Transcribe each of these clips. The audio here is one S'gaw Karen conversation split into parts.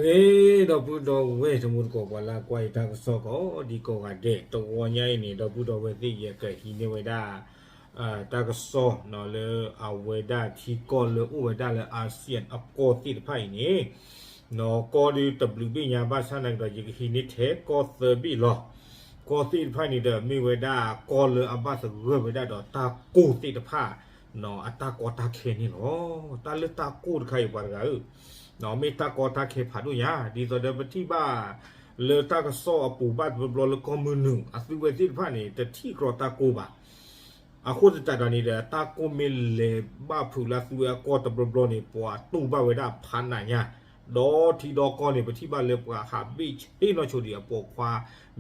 ဂ့ၤ ဒီပုၢ်ဒီဝဲၢ်တံၤသကိး ပှၤလၢအကွၢ်ယတၢ်ကစီၣ်ကိးဒံကိးဂၤဒဲး, တဂီၤညါအံၤန့ၣ် ဒီပုၢ်ဒီဝဲၢ်သ့ၣ် ယကဟံးန့ၢ်ဝဲဒၣ် တၢ်ကစီၣ်နီၤ လၢအဝဲဒၣ်ထံကီၢ်လၢအိၣ်ဝဲဒၣ်လၢ ASEAN အကီၢ်သ့ၣ်တဖၣ်အံၤန့ၣ် နီၤ ကီၢ်ဒုးတဘျုးဘ့ၣ်ညါ ဘၣ်ဆၣ်သနာ်က့ဒီး ယကဟံးန့ၢ်ထဲကီၢ်သၢဘ့ၣ်လီၤ. ကီၢ်သ့ၣ်တဖၣ်န့ၣ်ဒီး မ့ၢ်ဝဲဒၣ်ကီၢ်လၢအဘၣ်သဂၢၢ်ဝဲဒၣ်ဒီးတၢ်ကိၢ်သ့ၣ်တဖၣ် နီၤ အတၢ်ကီတၢ်ခဲန့ၣ်လီၤ. တၢ်လၢတၢ်ကိၢ်တခါအံၤ ပှၤတဂၤဧၢ, မ့ၢ်တၢ်ကီတၢ်ခဲဖးဒိၣ်ညါ, ဒ်သိးဒီးပထံၣ်ဘၣ် လၢတၢ်ကစီၣ်အပူၤဘၣ်တဘျီဘျီလၢကီၢ်မုၢ်နုာ် အသုဝဲသ့ၣ်တဖၣ်န့ၣ် တထံၣ်ကြီတၢ်ကိၢ်ဘၣ်. အဃိသတးဒီးန့ၣ်ဒီး တၢ်ကိၢ်မ့ၢ်လဲၤဘၣ်ဖုးလၢသုဝဲအကီၢ်တဘျီဘျီန့ၣ် ပှၤတူၢ်ဘၣ်ဝဲဒၣ်ဖးနးညါ, ဒီးထံဒီကီၢ်န့ၣ် ပထံၣ်ဘၣ်လၢပှၤဟးဘ့ၣ်ဆ့နီၢ်ဆိဒံး အပိာ်ခွါ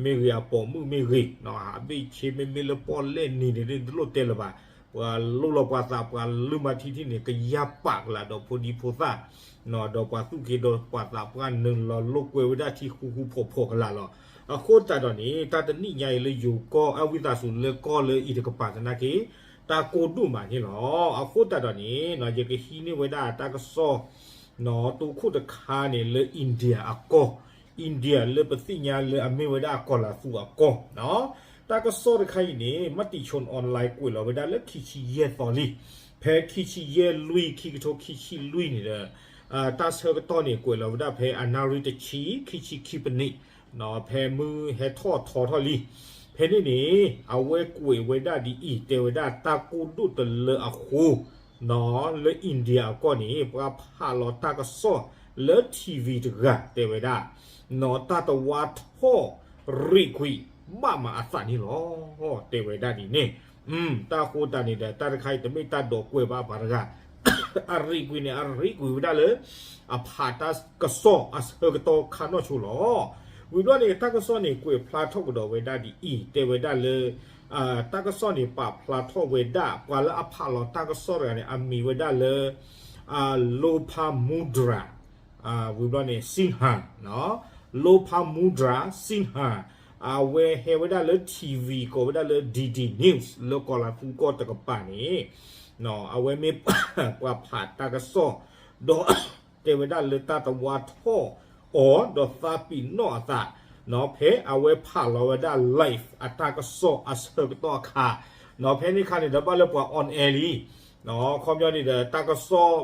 မ့ၢ်ဂ့ၤ အပိာ်မုၣ်မ့ၢ်ဂ့ၤ နီၤ ဟးဘ့ၣ်ဆ့ မ့မ့ၢ်လၢပီၣ်လဲၣ်နံၤန့ၣ် တလိၣ်တဲလၢၤဘၣ်. ပှၤလိၣ်လီၤပှၤသး ပှၤလုၢ်မၤထံထံန့ၣ် ကယၢ်ပာ်ကလာ်ဒီးဖိဒံဖိသၣ် နီၤ ဒီးပှၤသူၣ်က့ဒီးပှၤသးပှၢ်နုာ်လီၤလိာ်ကွဲဝဲဒၣ်ထံဃူဃူဖိးဖိးကလာ်လီၤ. အဃိသတးဒီးန့ၣ် တၢ်တနံၣ်ညါအံၤလၢယိၤကီၢ် အဝံသးစူၤလၢကီၢ်လၢအံၤတကပၤသနာ်က့ တၢ်ကိၢ်ဒိၣ်မးန့ၣ်လီၤ. အဃိသတးဒီးန့ၣ် နီၤ ယကဟံးန့ၢ်ဝဲဒၣ်တၢ်ကစီၣ် နီၤ တိခိၣ်တခါန့ၣ်လၢ India အကီၢ်, India လၢပသ့ၣ်ညါလၢအမ့ၢ်ဝဲဒၣ်ကီၤလၤသူအကီၢ် နီၤ. တၢ်ကစီၣ်တခါအံၤန့ၣ် မၤတံၤဆိ online ကွဲးလီၤဝဲဒၣ်လၢခံဆံယဲၢ်သီလံ. ဖဲခံဆံယဲၢ်လွံၢ် ခံကထိခံဆံလွံၢ်န့ၣ်ဒီး တၢ်ဆၢကတီၢ်န့ၣ် ကွဲးလီၤဝဲဒၣ်ဖဲအနၣ်ရံၣ်တဆံ ခံဆံခံပနံး နီၤ ဖဲမုၢ်ဟဲထီၣ်ထီထီၣ်လံ. ဖဲန့ၣ်န့ၣ် အဝဲကွဲးဝဲဒၣ်ဒ်အံၤ တဲဝဲဒၣ်တၢ်ကိၢ်ဒိၣ်တလၢအဃိ နီၤ လၢ India အကီၢ်န့ၣ် ပှၤဖးလီၤတၢ်ကစီၣ်လၢ ထံၣ်ဝံၤ တဂၤတဲဝဲဒၣ် နီၤ တၢ်တဝါထီၣ် ရံၣ်ကွံာ်ဘၣ်မးအသးန့ၣ်လီၤ. တဲဝဲဒၣ်ဒ်န့ၣ် တၢ်ဃိသတးန့ၣ်ဒီး တၢ်တခါအံၤတမ့ၢ်တၢ်ဒိးကွဲးဘၣ်ပှၤတဂၤ အရံၣ်ကွံာ်န့ၣ် အရံၣ်ကွံာ်ဝဲဒၣ်လၢ အဖးတၢ်ကစီၣ်အဆၢကတီၢ်ခါနီၢ်ဆိလီၤ. ဝံၤဘျီန့ၣ် တၢ်ကစီၣ်န့ၣ် ကွဲးဖျါထီၣ်ကဒီးဝဲဒၣ်ဒ်အံၤ တဲဝဲဒၣ်လၢ တၢ်ကစီၣ်န့ၣ် ပာ်ဖျါထီၣ်ဝဲဒၣ် ပှၤလၢအဖးလီၤတၢ်ကစီၣ်တဂၤန့ၣ် အမံၤဝဲဒၣ်လၢ Lopamudra ဝံၤဘျီန့ၣ် Sinha, Lopamudra Sinha အဝဲဟဲဝဲဒၣ်လၢ ထံၣ်ဝံၤ ကိးဝဲဒၣ်လၢ DD News လၢကီၤလၤသူကီၢ်တကပၤန့ၣ် အဝဲမ့ၢ်ပှၤဖးတၢ်ကစီၣ် ဒီး တဲဝဲဒၣ်လၢတၢ်တဝါထီၣ်အီၤ ဒီးသးပ့ၤနီၣ်အသး နီၤ ဖဲအဝဲဖးလီၤဝဲဒၣ် live အတၢ်ကစီၣ်အဆၢကတီၢ်အခါ နီၤ ဖဲန့ၣ်အခါန့ၣ်ဒီး ဘၣ်လၢပှၤ on air လံ နီၤ ခီပညီန့ၣ်ဒီး တၢ်ကစီၣ်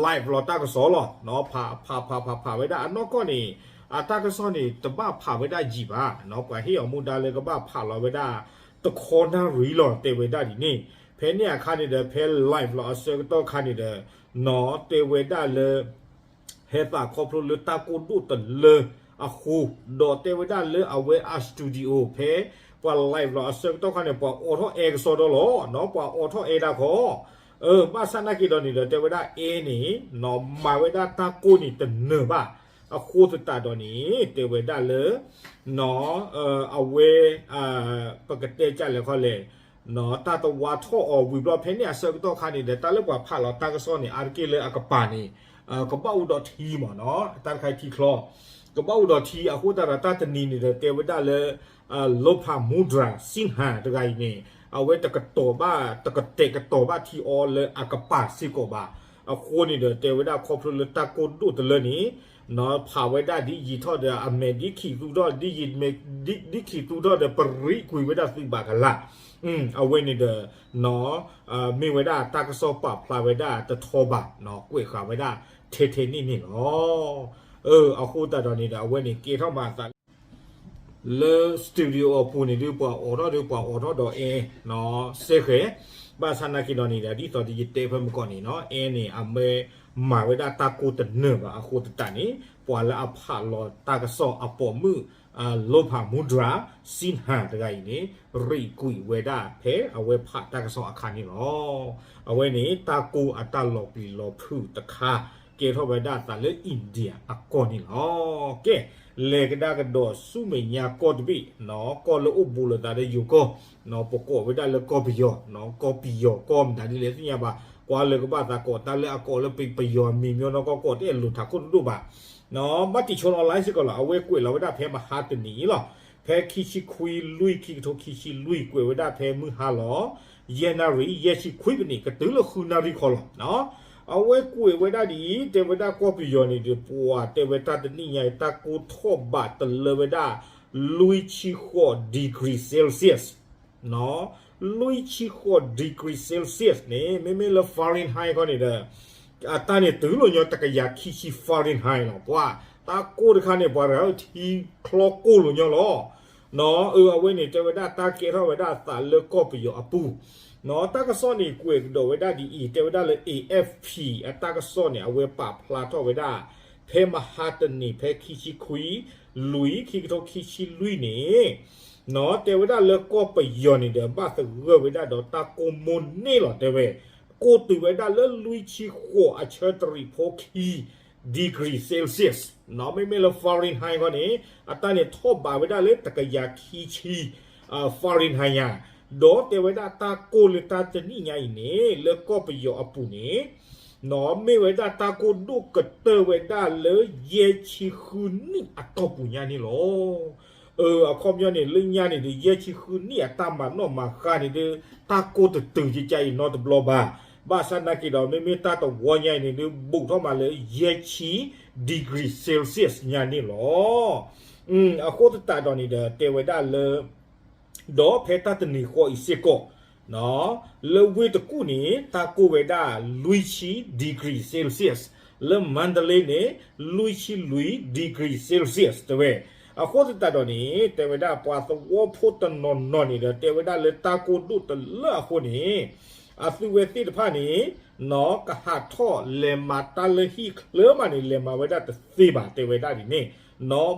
live လီၤတၢ်ကစီၣ်လီၤ နီၤ ဖးဖးဖးဖးဖးဝဲဒၣ်အနီၢ်ကီၢ်န့ၣ် အတၢ်ကစီၣ်န့ၣ် တဘၣ်ဖးဝဲဒၣ်ယံာ်ဘၣ် နီၤ ပှၤဟ့ၣ်အီၤမူဒါလၢကဘၣ်ဖးလီၤဝဲဒၣ် တခီနၣ်ရံၣ်လီၤ တဲဝဲဒၣ်ဒ်န့ၣ် ဖဲန့ၣ်အခါန့ၣ်ဒီး ဖဲ live လီၤအဆၢကတီၢ်အခါန့ၣ်ဒီး နီၤ တဲဝဲဒၣ်လၢ ဟဲသးခီဖျိလၢတၢ်ကိၢ်ဒိၣ်တလၢအဃိ ဒီးတဲဝဲဒၣ်လၢအဝဲအ studio ဖဲ ပှၤ live လီၤအဆၢကတီၢ်ခါန့ၣ် ပှၤအိးထီၣ် air ကစီဒီလီၤ နီၤ ပှၤအိးထီၣ် air ဒၣ်ခီ ဘၣ်ဆၣ်နာ်က့ဒီးန့ၣ်ဒီး တဲဝဲဒၣ် air န့ၣ် နီၤ မၤဝဲဒၣ်တၢ်ကိၢ်န့ၣ်တနၢၤဘၣ် အဃိသတးဒီးန့ၣ် တဲဝဲဒၣ်လၢ နီၤ အဝဲ ပကတဲကၢ်လဲၣ်ခီလဲၣ် နီၤ တၢ်တဝါထီၣ်အီၤဝံၤဘျီ ဖဲန့ၣ်အဆၢကတီၢ်ခါန့ၣ်ဒီး တၢ်လၢပှၤဖးလီၤတၢ်ကစီၣ်န့ၣ် အါတက့ၢ်လၢအကပၤန့ၣ် ကဘၣ်အိၣ်ဒီးထံမး နီၤ တၢ်တခါအံၤထံချီ ကဘၣ်အိၣ်ဒီးထံ အဃိသတးဒီး တၢ်တနံၤန့ၣ်ဒီး တဲဝဲဒၣ်လၢ Lopamudra Sinha တဂၤအံၤန့ၣ် အဝဲတကတီၤဘၣ် တကတဲာ်ကတီၤဘၣ်ထံအီၤလၢအကပၤစ့ၢ်ကီးဘၣ်. အဃိန့ၣ်ဒီး တဲဝဲဒၣ်ခီဖျိလၢတၢ်ကိၢ်ဒိၣ်တလၢန့ၣ် နီၤ ဖးဝဲဒၣ်ဒ်ယံာ်ထီၣ်ဒီး အမဲာ်ဒ်ခံးသူထီၣ် ဒ်ယံာ်မဲာ် ဒ် ဒ်ခံးသူထီၣ်ဒီး ပရံးကွံာ်ဝဲဒၣ်သုးဘၣ်ကလာ် အဝဲန့ၣ်ဒီး နီၤ မ့ၢ်ဝဲဒၣ်တၢ်ကစီၣ်ပာ်ဖျါဝဲဒၣ်တထီဘၣ် နီၤ ကွဲးဃာ်ဝဲဒၣ်ထဲထဲန့ၣ်န့ၣ်လီၤ. အဃိသတးဒီးန့ၣ်ဒီး အဝဲန့ၣ်ကဲထီၣ်မၤအသးလၢ studio အပူၤန့ၣ်ဒုး ပှၤအိးထီၣ်ဒီး ပှၤအိးထီၣ်ဒီး air နီၤ စဲဃဲၤ ဘၣ်ဆၣ်နာ်က့ဒီးန့ၣ်ဒီး ဒ်သိးဒီးယတဲဖဲမုၢ်ကီၢ်န့ၣ်နီၤ air န့ၣ် အမ့ၢ်မၤဝဲဒၣ်တၢ်ကိၢ်တနၢၤဘၣ်အဃိသတးန့ၣ် ပှၤလၢအဖးလီၤတၢ်ကစီၣ်အပိာ်မုၣ် Lopamudra Sinha တဂၤအံၤန့ၣ် ရံးကွံာ်ဝဲဒၣ်ဖဲအဝဲဖးတၢ်ကစီၣ်အခါန့ၣ်လီၤ. အဝဲန့ၣ် တၢ်ကိၢ်အတၢ်လီၤပျံၤလီၤဖုးတခါ ကဲထီၣ်ဝဲဒၣ်အသးလၢ India အကီၢ်န့ၣ်လီၤ. ကဲ လဲၤကဒါကဒီးဆူမဲာ်ညါကီၢ်တဘ့ၣ် နီၤ ကီၢ်လၢအိၣ်ဘူးလိာ်သးဒီးယိၤကီၢ် နီၤ ပကိးဝဲဒၣ်လၢကီၢ်ပယီၤ နီၤ ကီၢ်ပယီၤကီၢ်မတၤဒ်လဲၣ်သ့ၣ်ညါဘၣ် ကွၢ်လၢကဘၣ်သးကိးတၢ်လၢအကိးလၢပယီၤအမံၤမ့ၢ်နီၤ ကီၢ်ကိးတအဲၣ်လိာ်ထးခိၣ်တဒိၣ်ဘၣ် နီၤ မၤတံၤဆိ online စ့ၢ်ကီးလီၤ အဝဲကွဲးလီၤဝဲဒၣ်ဖဲမဟါတနံၤအံၤလီၤ. ဖဲခံဆံခွံလွံၢ် ခံကထိခံဆံလွံၢ် ကွဲးဝဲဒၣ်ဖဲမုၢ်ဟါလီၤ ယဲၢ်နၣ်ရံၣ် ယဲၢ်ဆံခွံပနံး ကတုၤလၢဃုနၣ်ရံၣ်ခီလီၤ နီၤ အဝဲကွဲးဝဲဒၣ်ဒ်အံၤ, တဲဝဲဒၣ်ကီၢ်ပယီၤန့ၣ်ဒီး ပှၤတဲဝဲတၢ်တနံၣ်ညါအံၤ တၢ်ကိၢ်ထီၣ်ဘးတလၢဝဲဒၣ် လွံၢ်ဆံဃိး degree Celsius, လွံၢ်ဆံဃိး degree Celsius န့ၣ် မ့မ့ၢ်လၢ Fahrenheit ခီန့ၣ်ဒီး အတၢ်န့ၣ်တုၤလီၤညီတကယၤခံဆံ Fahrenheit လီၤ. ပှၤ တၢ်ကိၢ်တခါန့ၣ် ပှၤတဂၤထံချီကိၢ်လီၤညီလီၤ. အဝဲန့ၣ် တဲဝဲဒၣ်တၢ်ကဲထီၣ်ဝဲဒၣ်အသးလၢကီၢ်ပယီၤအပူၤ, တၢ်ကစီၣ်န့ၣ် ကွဲးကဒီးဝဲဒၣ်ဒ်အံၤ, တဲဝဲဒၣ်လၢ A F P အတၢ်ကစီၣ်န့ၣ် အဝဲပာ်ဖျါထီၣ်ဝဲဒၣ် ဖဲမဟါတနံၤ ဖဲခံဆံခွံ လွံၢ် ခံကထိခံဆံလွံၢ်န့ၣ် တဲဝဲဒၣ်လၢကီၢ်ပယီၤန့ၣ်ဒီး ဘၣ်သဂၢၢ်ဝဲဒၣ်ဒီးတၢ်ကိၢ်မိၢ်န့ၢ်လီၤ တဲဝဲ, ကိၢ်တုၤဝဲဒၣ်လၢလွံၢ်ဆံဃိးအဆၢတရံးဖိခံ degree Celsius, မ့မ့ၢ်လၢ Fahrenheit ခီန့ၣ် အတၢ်န့ၣ်ထီၣ်ဘးဝဲဒၣ်လၢတကယၤခံဆံ Fahrenheit ညါ, ဒီးတဲဝဲဒၣ်တၢ်ကိၢ်လၢတၢ်တနံၣ်ညါအံၤန့ၣ် လၢကီၢ်ပယီၤအပူၤန့ၣ် မ့ၢ်ဝဲဒၣ်တၢ်ကိၢ်ဒိၣ်ကတၢၢ်ဝဲဒၣ်လၢယဲၢ်ဆံဃုနံၣ်အတီၢ်ပူၤညါန့ၣ်လီၤ. အခီပညီန့ၣ် လၢညါန့ၣ်ဒီး ယဲၢ်ဆံဃုနံၣ်အတၢ်မၤနီၣ်မၤဃါန့ၣ်ဒီး တၢ်ကိၢ်တတုၤကကါအံၤနီတဘျီဘၣ်. ဘၣ်ဆၣ်နာ်က့ဒီး မ့မ့ၢ်တၢ်တဝီညါအံၤန့ၣ်ဒီး ဘူးထီၣ်မးလၢယဲၢ်ဆံ degree Celsius ညါန့ၣ်လီၤ. အဃိသတးဒီးန့ၣ်ဒီး တဲဝဲဒၣ်လၢ ဒီးဖဲတၢ်တနံၤဃီအံၤစ့ၢ်ကီး လၢဝ့ၢ်တကူၣ်န့ၣ် တၢ်ကိၢ်ဝဲဒၣ်လွံၢ်ဆံ degree Celsius, လၢမါဒလ့န့ၣ် လွံၢ်ဆံလွံၢ် degree Celsius တဲဝဲ. အဃိသတးဒီးန့ၣ် တဲဝဲဒၣ်ပှၤသဝီဖိတနီၤနီၤန့ၣ်ဒီး တဲဝဲဒၣ်လၢတၢ်ကိၢ်ဒိၣ်တလၢအဃိန့ၣ် အသုဝဲသ့ၣ်တဖၣ်န့ၣ် ကဟးထီၣ်လဲၤမၤတၢ်လၢဟံၣ်ချၢမးန့ၣ် လဲၤမၤဝဲဒၣ်တသ့ဘၣ် တဲဝဲဒၣ်ဒ်န့ၣ်,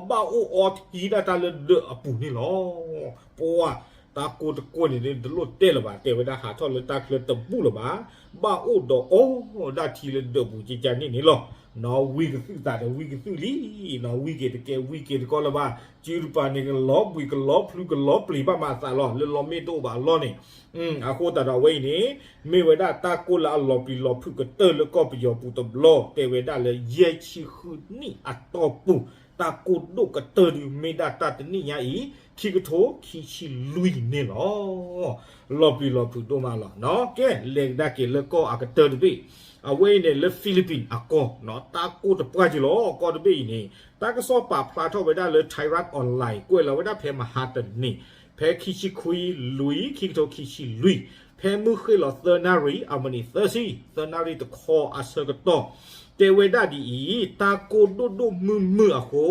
ဘၣ်အိၣ်အီထံဒၣ်တၢ်လၢဒၢးအပူၤန့ၣ်လီၤ. ပှၤ တၢ်ကိၢ်တကိၢ်န့ၣ် တလိၣ်တဲလၢၤဘၣ်, တဲဝဲဒၣ်ဟးထီၣ်လၢတၢ်ချၢတဘူၣ်လၢၤဘၣ်, ဘၣ်အိၣ်ဒီးအီဒၣ်ထံလၢဒၢးပူၤကကါန့ၣ်န့ၣ်လီၤ. ဝံကသုၣ်သးဒီးဝံကသုၣ်လံ, ဝံက့ၤတကဲဝံက့ၤတကီလၢၤဘၣ်, စုတပၤန့ၣ်ကလီၤဘှံးကလီၤဖျုးကလီၤပျံၤဘၣ်မးအသးလီၤ, လၢလီၤမ့ၢ်တအိၣ်ဘၣ်အလီၢ်န့ၣ် အဃိသတးဒီးအဝဲအံၤန့ၣ် မ့ၢ်ဝဲဒၣ်တၢ်ကိၢ်လၢအလီၤပျံၤလီၤဖုးကတၢၢ်လၢကီၢ်ပယီၤပူၤတဘျီ, တဲဝဲဒၣ်လၢယဲၢ်ဆံဃုနံၣ်အတီၢ်ပူၤ တၢ်ကိၢ်ဒိၣ်ကတၢၢ်ဒုးမ့ၢ်ဒၣ်တၢ်တနံၣ်ညါအံၤ ခံကထိခံဆံလွံၢ်န့ၣ်လီၤ. လီၤပျံၤလီၤဖုးဒိၣ်မးလီၤ. ကဲ လဲၤကဒါက့ၤလၢကီၢ်အကတၢၢ်တဘ့ၣ်, အဝဲအံၤန့ၣ်လၢ Philippines အကီၢ် တၢ်ကိၢ်တပှၢ်က့ၤလီၤ. ကီၢ်တဘ့ၣ်အံၤန့ၣ် တၢ်ကစီၣ်ပာ်ဖျါထီၣ်ဝဲဒၣ်လၢ Thairath Online ကွဲးလီၤဝဲဒၣ်ဖဲမဟါတနံၤ ဖဲခံဆံခွံ လွံၢ် ခံကထိခံဆံလွံၢ်, ဖဲမုၢ်ဃ့ၢ်လီၤသၢနၣ်ရံၣ် အမံးနံးသၢဆံ, သၢနၣ်ရံၣ်တခီအဆၢကတီၢ်, တဲဝဲဒၣ်ဒ်အံၤ, တၢ်ကိၢ်ဒိၣ်ဒိၣ်မုၢ်မုၢ်အဃိ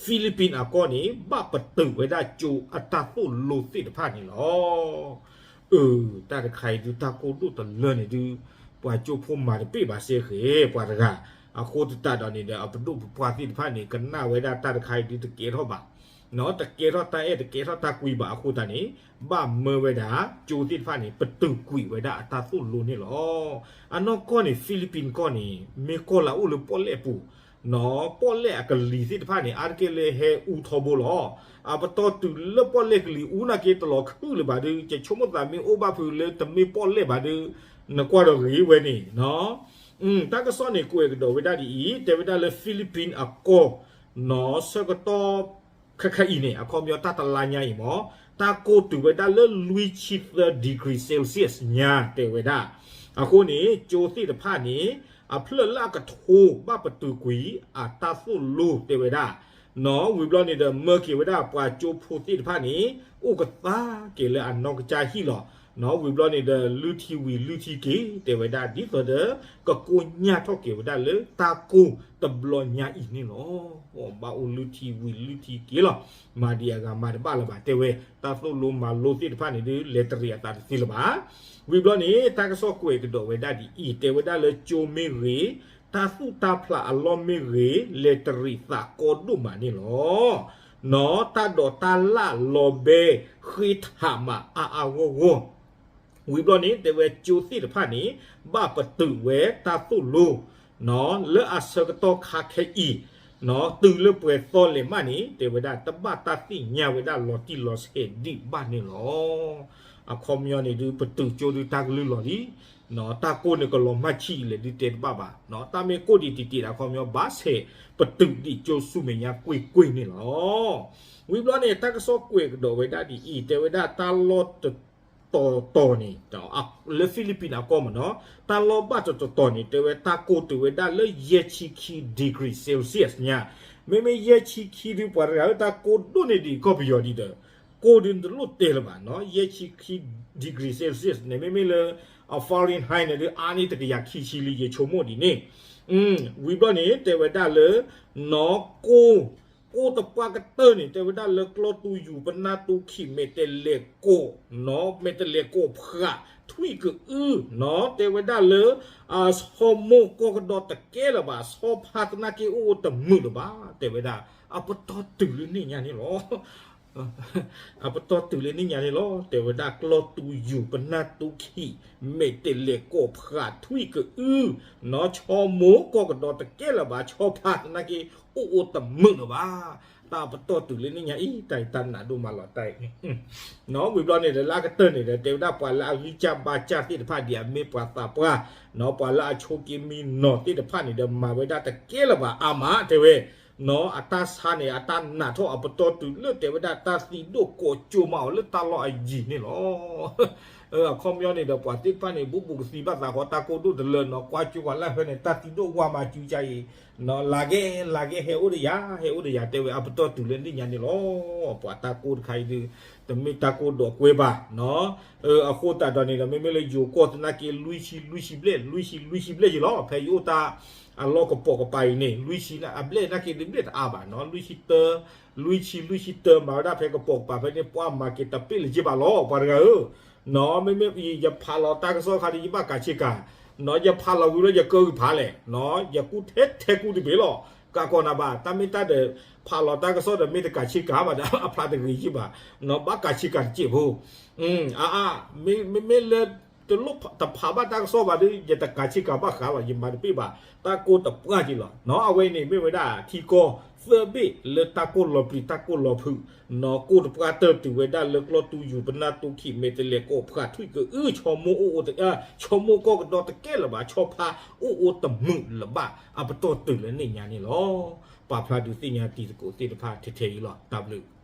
Philippines အကီၢ်န့ၣ် ဘၣ်ပတုာ်ဝဲဒၣ်ကၠိအတၢ်သိၣ်လိသ့ၣ်တဖၣ်န့ၣ်လီၤ. အၢ, တၢ်တခါအံၤဒုး တၢ်ကိၢ်ဒိၣ်တလၢန့ၣ်ဒုး ပှၤကၠိဖိမၤတပ့ၢ်ဘၣ်စ့ၢ်ကီး ပှၤတဂၤ, အဃိသတးဒီးန့ၣ်ဒီး အပဒိၣ်ပပှၢ်သ့ၣ်တဖၣ်န့ၣ် ကနၣ်ဝဲဒၣ်တၢ်တခါအံၤဒုးတကဲထီၣ်ဘၣ်, တကဲထီၣ်တၢ်အဲၣ်တကဲထီၣ်တၢ်ကွံဘၣ်အဃိသတးန့ၣ် ဘၣ်မၢဝဲဒၣ်ကၠိသ့ၣ်တဖၣ်န့ၣ် ပတုာ်ကွံာ်ဝဲဒၣ်အတၢ်သိၣ်လိန့ၣ်လီၤ. အနီၢ်ကီၢ်န့ၣ် Philippines ကီၢ်န့ၣ် မ့ၢ်ကီၢ်လၢအအိၣ်လၢပီၣ်လဲၣ်အပူၤ ပီၣ်လဲၣ်အကလံၤသ့ၣ်တဖၣ်န့ၣ် အါတက့ၢ်လၢဟဲအူထီဘိလီၤ. အပတီၢ်တုၤလၢပီၣ်လဲၣ်ကလံၤအူနာ်က့တလီၤခုၣ်လၢၤဘၣ်ဒုး ကဆိကမိၣ်သးမ့ၢ်အိၣ်ဘၣ်ဖုးလၢတမ့ၢ်ပီၣ်လဲၣ်ဘၣ်ဒုး နကွၢ်ဒီးဂ့ၤဝဲန့ၣ် တၢ်ကစီၣ်န့ၣ်ကွဲးကဒီးဝဲဒၣ်ဒ်အံၤ, တဲဝဲဒၣ်လၢ Philippines အကီၢ် ဆၢကတီၢ်ခဲခါအံၤန့ၣ် အခီပညီတၢ်တလါညါအံၤမ့ၢ် တၢ်ကိၢ်တုၤဝဲဒၣ်လၢလွံၢ်ဆံသၢ degree Celsius ညါတဲဝဲဒၣ်. အဃိန့ၣ် ကၠိသ့ၣ်တဖၣ်န့ၣ် အဖျၢၣ်လၢအကထိဘၣ်ပတုာ်ကွံာ်အတၢ်သိၣ်လိတဲဝဲဒၣ် ဝံၤဘျီန့ၣ်ဒီး မၢက့ၤဝဲဒၣ်ပှၤကၠိဖိသ့ၣ်တဖၣ်န့ၣ် အိၣ်ကသါက့ၤလၢအနီၢ်ကစၢ်ဟံၣ်လီၤ. ဝံၤဘျီန့ၣ်ဒီး လုၢ်ထံဝံၤလုၢ်ထံက့ၤ တဲဝဲဒၣ် ဒ်သိးဒီး ကကိညၢ်ထီၣ်က့ၤဝဲဒၣ်လၢတၢ်ကိၢ်တဘျီညါအံၤန့ၣ်လီၤ. ဘၣ်အိၣ်လုၢ်ထံဝံၤလုၢ်ထံက့ၤလီၤ. မၤဒံးအဂၤမၤတဘၣ်လၢၤဘၣ် တဲဝဲ တၢ်သိၣ်လိမၤလိသ့ၣ်တဖၣ်န့ၣ်ဒုး လဲၤတရံးအသးတသ့လၢၤဘၣ်. ဝံၤဘျီန့ၣ် တၢ်ကစီၣ်ကွဲးကဒီးဝဲဒၣ်ဒ်အံၤ, တဲဝဲဒၣ်လၢကၠိမ့ၢ်ဂ့ၤ, တၢ်သူၣ်တၢ်ဖျးအလီၢ်မ့ၢ်ဂ့ၤ, လဲၤတရံးသးကီဒိၣ်မးန့ၣ်လီၤ. နီၢ်တၢ်ဒိးတၢ်လၢ်လီၤဘဲ ဃ့ထးမးအါအါဂီၢ်ဂီၢ် ဝံၤဘျီန့ၣ် တဲဝဲကၠိသ့ၣ်တဖၣ်န့ၣ် ဘၣ်ပတုာ်ဝဲတၢ်သိၣ်လိ လၢအဆၢကတီၢ်ခါခဲအံၤ တုၤလၢပှဲၤသီလဲၣ်မးန့ၣ် တဲဝဲဒၣ် တဘၣ်တၢ်သ့ၣ်ညါဝဲဒၣ်လီၤတံၢ်လီၤဆဲးဒံးဘၣ်န့ၣ်လီၤ. အခီပညီန့ၣ်ဒုး ပတုာ်ကၠိဒုးတၢ်ကလုၢ်လီၤလံ. တၢ်ကိၢ်န့ၣ်ကလီၤမၢ်ဆံးလဲၣ်ဒုးတဲတဘၣ်ဘၣ်. တၢ်မ့ၢ်ကိၢ်ဒံးတံာ်တံာ်ဒီး အခီပညီ ဘၣ်ဆဲးပတုာ်ဒံးကၠိဆူမဲာ်ညါကွ့ၢ်ကွ့ၢ်န့ၣ်လီၤ. ဝံၤဘျီန့ၣ် တၢ်ကစီၣ်ကွဲးကဒီးဝဲဒၣ်ဒ်အံၤ, တဲဝဲဒၣ်တၢ်လီၢ်တတီၤ တတီၤတီၤန့ၣ် လၢ Philippines အကီၢ်မ့ၢ်နီၤ, တၢ်လီၢ်ဘၣ်တတီၤတီၤန့ၣ် တဲဝဲတၢ်ကိၢ်တုၤဝဲဒၣ်လၢယဲၢ်ဆံခံ degree Celsius ညါ, မ့မ့ၢ်ယဲၢ်ဆံခံဒုး ပှၤတဂၤဧၢ တၢ်ကိၢ်ဒိၣ်န့ၢ်ဒံးကီၢ်ပယီၤဒံးဒီး ကိၢ်ဒုးတလိၣ်တဲလၢၤဘၣ်နီၤ, ယဲၢ်ဆံခံ degree Celsius န့ၣ် မ့မ့ၢ်လၢ Fahrenheit န့ၣ်ဒုး အါန့ၢ်တကယၤခံဆံလံ ယဆိကမိၣ်ဒ်န့ၣ်, ဝံၤဘျီန့ၣ် တဲဝဲဒၣ်လၢ နီၤ ကိၢ် ကိၢ်တပှၢ်ကတၢၢ်န့ၣ် တဲဝဲဒၣ်လၢကျီတူယူၤ ပနၢ်တူခံး မဲာ်တဲးလဲးကိး နီၤ မဲာ်တဲးလဲးကိးဖး ထွံၣ်ကအုနီၤ တဲဝဲဒၣ်လၢ ဆီမိၢ်ကီၢ်ကဒီးတကဲလၢၤဘၣ် ဆီဖါသနာ်က့အိၣ်အိၣ်တမုာ်လၢၤဘၣ် တဲဝဲဒၣ် အပတီၢ်တုၤလၢန့ၣ်ညါန့ၣ်လီၤ. အပတီၢ်တုၤလၢန့ၣ်ညါန့ၣ်လီၤ တဲဝဲဒၣ်ကျီတူယူၤ ပနၢ်တူခံး မဲာ်တဲးလဲးကိးဖး ထွံၣ်ကအု နီၤ ဆီမိၢ်ကီၢ်ကဒီးတကဲလၢၤဘၣ် ဆီဖါသနာ်က့ အိၣ်အိၣ်တမုာ်လၢၤဘၣ်. တၢ်ပတီၢ်တုၤလၢန့ၣ်ညါအံၤ တၢ်အံၤတၢ်နးဒိၣ်မးလီၤတၢ်အံၤ နီၤ ဝံၤဘျီန့ၣ်ဒီး လၢအကတၢၢ်န့ၣ်ဒီး တဲဝဲဒၣ်ပှၤလၢအဂံၢ်စၢ်ဘါစၢ်သ့ၣ်တဖၣ် ဒ်အမ့ၢ်ပှၤသးပှၢ် နီၤ ပှၤလၢအဆိးက့မံနီၤသ့ၣ်တဖၣ်န့ၣ်ဒီး မၤဝဲဒၣ်တကဲလၢၤဘၣ်အါမး တဲဝဲ နီၤ အတၢ်ဆါန့ၣ် အတၢ်နးထီၣ်အပတီၢ်တုၤလၢ တဲဝဲဒၣ်တၢ်သံဒိၣ်ကိးကၠိမးအီၤလၢတၢ်လီၢ်အယံၤန့ၣ်လီၤ. အခီပညီန့ၣ်ဒီး ပှၤသ့ၣ်တဖၣ်န့ၣ် ဘူးဘူးကသံဘၣ်သးဃီ တၢ်ကိၢ်ဒိၣ်တလၢနီၤ ကွၢ်ကၠိပှၤလၢဟဲန့ၣ် တၢ်သံဒိၣ်ဝါမၤစုကါအံၤ နီၤ လၤက့ၤ လၤက့ၤ ဟဲအိၣ်ဒီးယၤ ဟဲအိၣ်ဒီးယၤ တဲဝဲအပတီၢ်တုၤလၢန့ၣ်ညါန့ၣ်လီၤ. ပှၤတၢ်ကိၢ်တခါအံၤဒုး တမ့ၢ်တၢ်ကိၢ်ဒိးကွဲဘၣ်နီၤ အဃိသတးဒီးန့ၣ်ဒီး မ့မ့ၢ်လၢယိၤကီၢ်သနာ်က့ လွံၢ်ဆံ လွံၢ်ဆံဘျဲၣ် လွံၢ်ဆံ လွံၢ်ဆံဘျဲၣ်ယံၤလီၤ ဖဲယအိၣ်တၢ်အလီၢ်ကပိာ်ကပၤအံၤန့ၣ် လွံၢ်ဆံ အဘျဲၣ်သနာ်က့ဒုးဘျဲၣ်တအါဘၣ်နီၤ လွံၢ်ဆံတၢ လွံၢ်ဆံ လွံၢ်ဆံတၢ မၤဝဲဒၣ်ဖဲကပိာ်ကပၤဖဲန့ၣ် ပှၤမၤက့ၤတပ့ၢ်လၢၤဘၣ်လီၤ ပှၤတဂၤဧၢ နီၤ မ့မ့ၢ်ယဖးလီၤတၢ်ကစီၣ်ခါဒီး ယဘၣ်ကးဆ့ကၤ နီၤ ယဖးလီၤဝံၤလၢယကၢဂုာ်ဖးလဲၣ် နီၤ ယကူထဲထဲကူတဘ့ၣ်လီၤ ကးကီးနၤဘၣ် တၢ်မ့ၢ်တၢ်ဒီး ဖးလီၤတၢ်ကစီၣ်ဒီး မ့ၢ်တကးဆ့ကၤဘၣ်ဒီး အဖျါတဂ့ၤယံၤဘၣ် နီၤ ဘၣ်ကးဆ့ကၤတစဲးဖိ အါအါ မ့မ့ၢ်လၢ တလိၣ်တဖးဘၣ်တၢ်ကစီၣ်ဘၣ်ဒီး ယတကးဆ့ကၤဘၣ်ဃးလီၤ ယမၤတပ့ၢ်ဘၣ် တၢ်ကိၢ်တပှၢ်က့ၤလီၤ နီၤ အဝဲန့ၣ်မ့ၢ်ဝဲဒၣ်ထံကီၢ် သၢဘ့ၣ်လၢတၢ်ကိၢ်လီၤပျံၤ တၢ်ကိၢ်လီၤဖုး နီၤ ကိၢ်တပှၢ်တၢၢ်တုၤဝဲဒၣ်လၢကျီတူယူၤ ပနၢ်တူခံး မဲာ်တဲးလဲးကိးဖး ထွံၣ်ကအု ဆီမိၢ်အိၣ်အိၣ်တ ဆီမိၢ်ကီၢ်ကဒီးတကဲလၢၤဘၣ် ဆီဖါ အိၣ်အိၣ်တမုာ်လၢၤဘၣ် အပတီၢ်တုၤလၢန့ၣ်ညါန့ၣ်လီၤ. ပာ်ဖျါဒုးသ့ၣ်ညါတံၤသကိးသ့ၣ်တဖၣ်ထဲထဲအံၤလီၤ တၢ်ဘျုး